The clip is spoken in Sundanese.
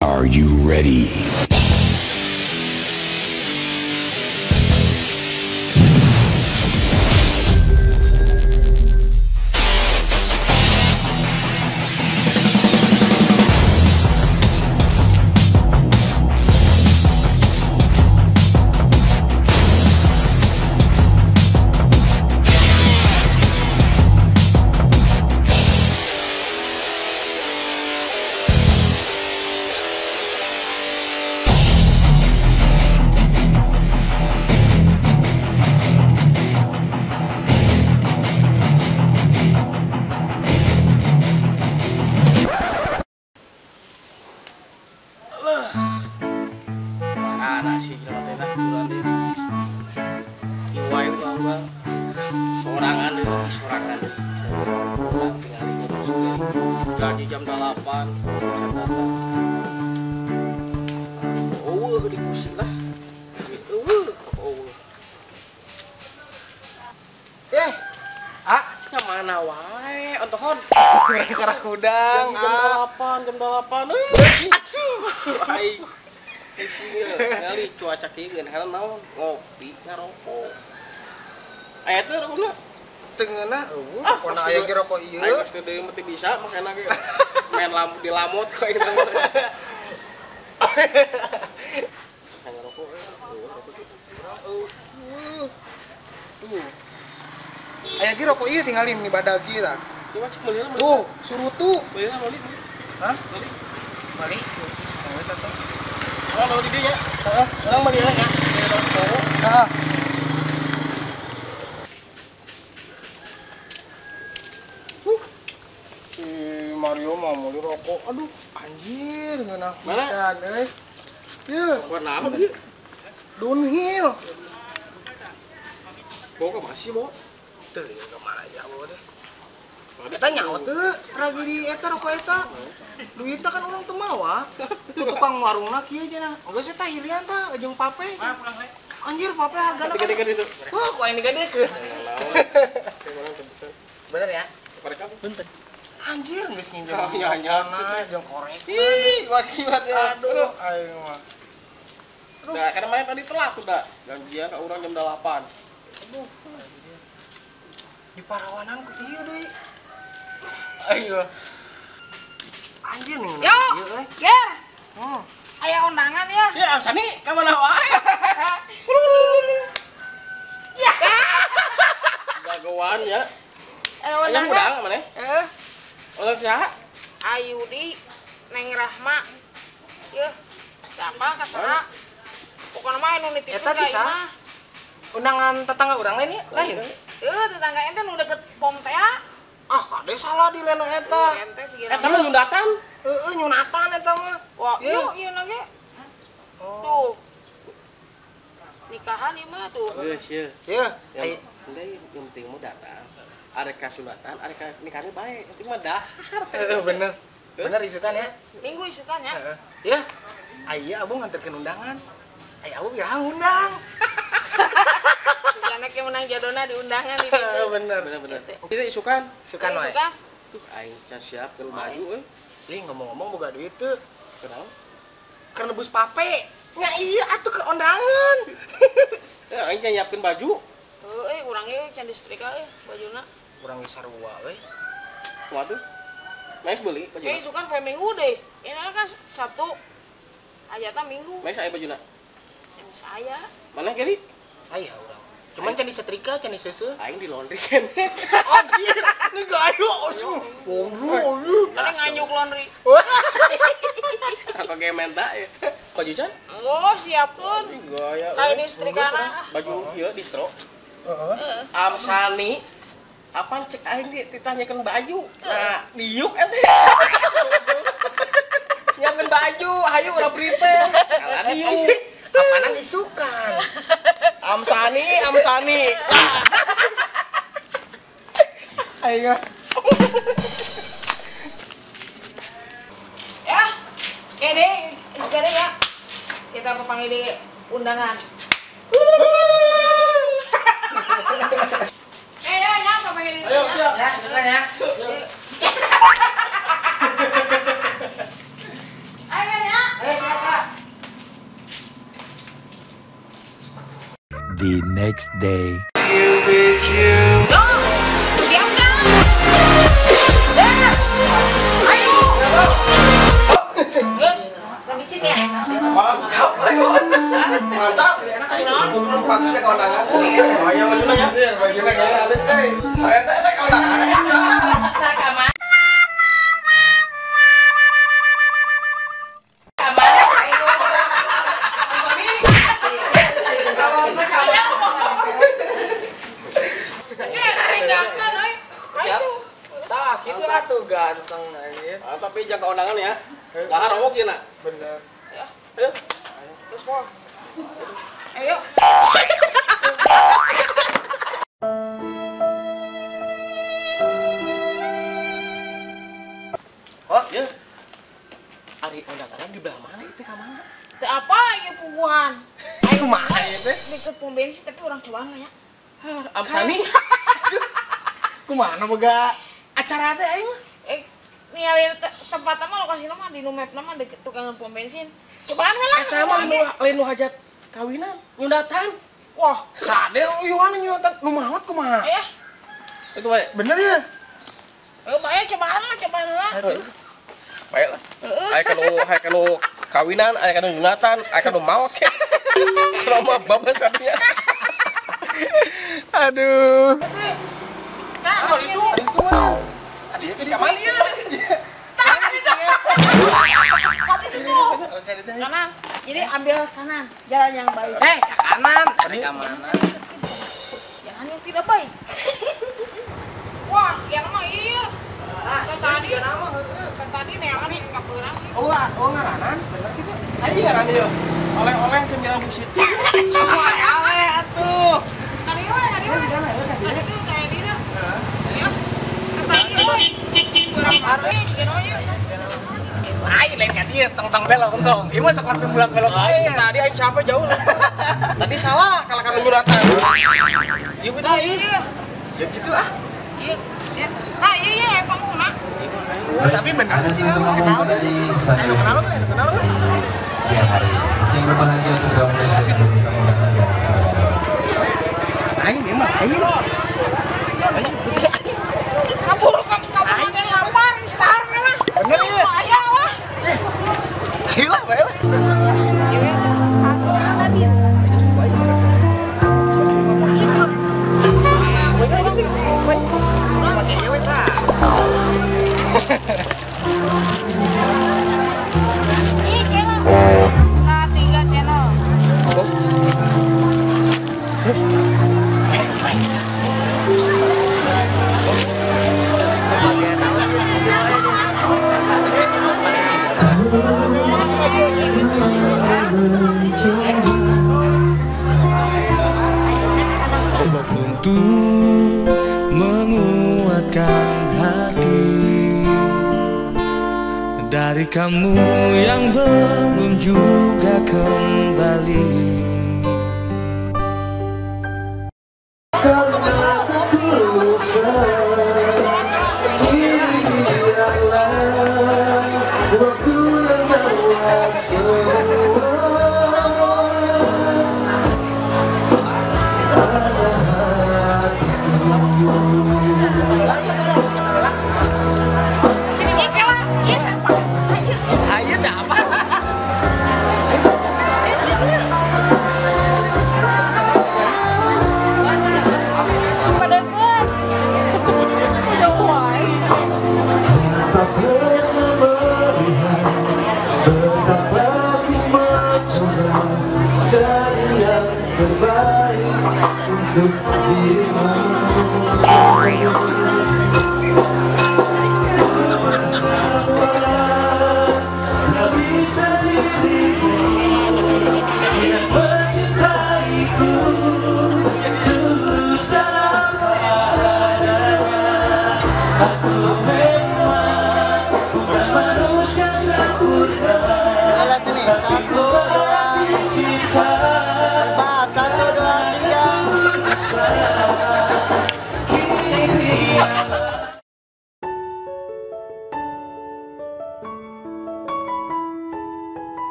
Are you ready? Sorangan deh. Urang tinggal di gaji jam 8 jam datang. Oh, di pusing lah. Oh. Nya mana wae ontohon. Karena kudang. Jam 8, jam 8. Aing. Ngali cuaca kieu ngeunah naon ngopi ngarokok. Aya teh rokokna teu ngeunah eueuh rokona aya ge rokok ieu. Aing geus teu deui mah teu bisa makana ge main lampu di lamot kok aing. Ngarokok eueuh. Tuh. Aya ge rokok ieu tinggalin di badag ieu tah. Coba cek meuli lah. Tuh, surutu. Meuli lah meuli. Hah? Meuli. Meuli. Geus atuh. Urang di dieu nya. Heeh, urang meuli lah nya. Heeh. Si Mario mah meuli rokok. Aduh, anjir ngeunah pisan euy. Yeuh, warna apa ieu? Dunhill. Bawa ke masih bawa? Teu ka mana ya bawa teh. Eta nyawa teu tragedi eta rokok eta. Duitna kan urang teu mawa. Tukang warungna kieu cenah. Geus eta hilian tah jeung pape. Anjir pape hargana. Gede-gede itu. Heuh, ku aing digadekeun. Bener ya? Punten. Anjir geus nginjem. Nya jeung korek. Ih, wakilat ya. Aduh, aing mah. Nah, karena main tadi telat udah. Janjian ka urang jam 8. Aduh. Di parawanan ku ieu deui. Ayo. Anjir nih. Yo, Ger. Aya undangan ya. Ya, Sani, ka mana wae? Ya. Jagoan ya. Aya undangan mana? Heeh. Undangan saha? Ayudi, Neng Rahma. Yeuh, siapa ka saha? Pokona mah anu nitipkeun eta bisa. Undangan tetangga urang lain ya? Lain. Heuh, tetangga ente nu deket pom teh. Ah, kade salah di leno eta. Eta mah nyundatan. Heeh, nyunatan eta mah. Wah, ieu ieu na ge. Tuh. Nikahan ieu mah tuh. Geus ieu. Ieu. Yang penting mah datang. Arek sunatan, arek nikahannya bae. Penting mah dahar. Heeh, bener. Bener isukan ya? Minggu isukan ya. Heeh. Ya. Aya abung nganterkeun undangan. Aya abung iraha ngundang. Sugana ke menang jadona di undangan itu. Bener. Bener. Itu isukan. Isukan wae. Isukan. Tuh aing can siapkeun baju euy. Ih, ngomong-ngomong boga duit teu. Kenapa? Keur nebus pape. Nya iya atuh ke undangan. Ya aing can nyiapkeun baju. Heuh, urang ge can disetrika euy bajuna. Urang ge sarua we. Kumaha tuh? Maes beli bajuna. Isukan poe Minggu deh. Ini kan Sabtu. Ayatna Minggu. Maes aya bajuna. Yang saya. Mana Geri? Aya urang. Cuman can disetrika, can diseuseuh. Aing di laundry kan. Anjir, ini gayo. Laundry. Mana nganyuk laundry. Aku ge menta ya. Baju can? Oh, siapkeun. Gaya. Kain disetrikana. Baju ieu distro. Heeh. Amsani apaan cek aing ditanyakeun baju. Nah, diuk ente. Nyiapkeun baju, hayu urang prepare. Kalah diuk. Apanan isukan. Amsani, Amsani. Ayo. Ya. Oke deh, isukan deh ya. Kita pepanggil di undangan. Ya, ya, pepanggil di. Ayo, siap. Ya, isukan ya. Ayo ya. The next day. Siap nggak? Ayo. Licin ya? Mantap, ayo. Mantap. Bagusnya kawanangan. Oh iya, bajunya ya. Bajunya kayaknya halus deh. Eta kawanangan. Tah, kitu atuh ganteng anjir. Tapi jangan kawanangan ya. Dahar rowok ya, nak. Bener. Ya. Ayo. Terus mau. Ayo. Oh, ya. Ari undangan di belah mana itu ka mana? Teu apa ieu puguhan. Ayo kumaha ieu teh? Deket pom bensin tapi orang cobaan lah ya. Amsani. Kumaha boga acara teh aing mah? Ningali tempat mah lokasi mah di nu map mah deket tukang pom bensin. Cobaan lah. Eta mah lain nu hajat kawinan, nyundatan. Wah, kade uyuhan nyundatan nu maot kumaha? Ya. Itu bae. Bener ya? Bae cobaan lah, cobaan lah. Bae lah. Aya kanu kawinan, aya kanu nyundatan, aya kanu maot. Roma babas artinya. Aduh. Nah, itu mah. Adi itu di mana? Kanan. Jadi ambil kanan, jalan yang baik. Ke kanan. Tadi ke mana? Jangan yang tidak baik. Wah, sekian mah iya. Tadi tadi neangan kapeurang. Oh, oh ngaranan, bener kitu. Ayo ngaran ieu. Oleh-oleh cemilan Bu Siti. Oleh atuh. Tadi we, tadi we. Tadi tuh kayak dina. Heeh. Tadi we. Kurang parah jeung ieu. Lain lain ka dieu tong-tong belok tong. Ieu mah sok langsung bulak belok aja. Tadi aing capek jauh lah. Tadi salah kalau kami nyuratan. Ieu betul iya. Ya gitu ah. Iya. Nah, iya iya panggungna. Tapi benar sih kenal tuh. Ayo kenal tuh, kenal tuh. Siang hari. Siang berbahagia untuk kamu dan juga aing memang aing. Aing putih aing. Kabur kamu makan lapar, star lah. Bener ya? Bahaya wah. Ayolah, baiklah. Ini channel K3 channel. Untuk menguatkan hati dari kamu yang belum juga kembali. Karena aku kini biarlah waktu yang jawab semua. Tak pernah melihat betapa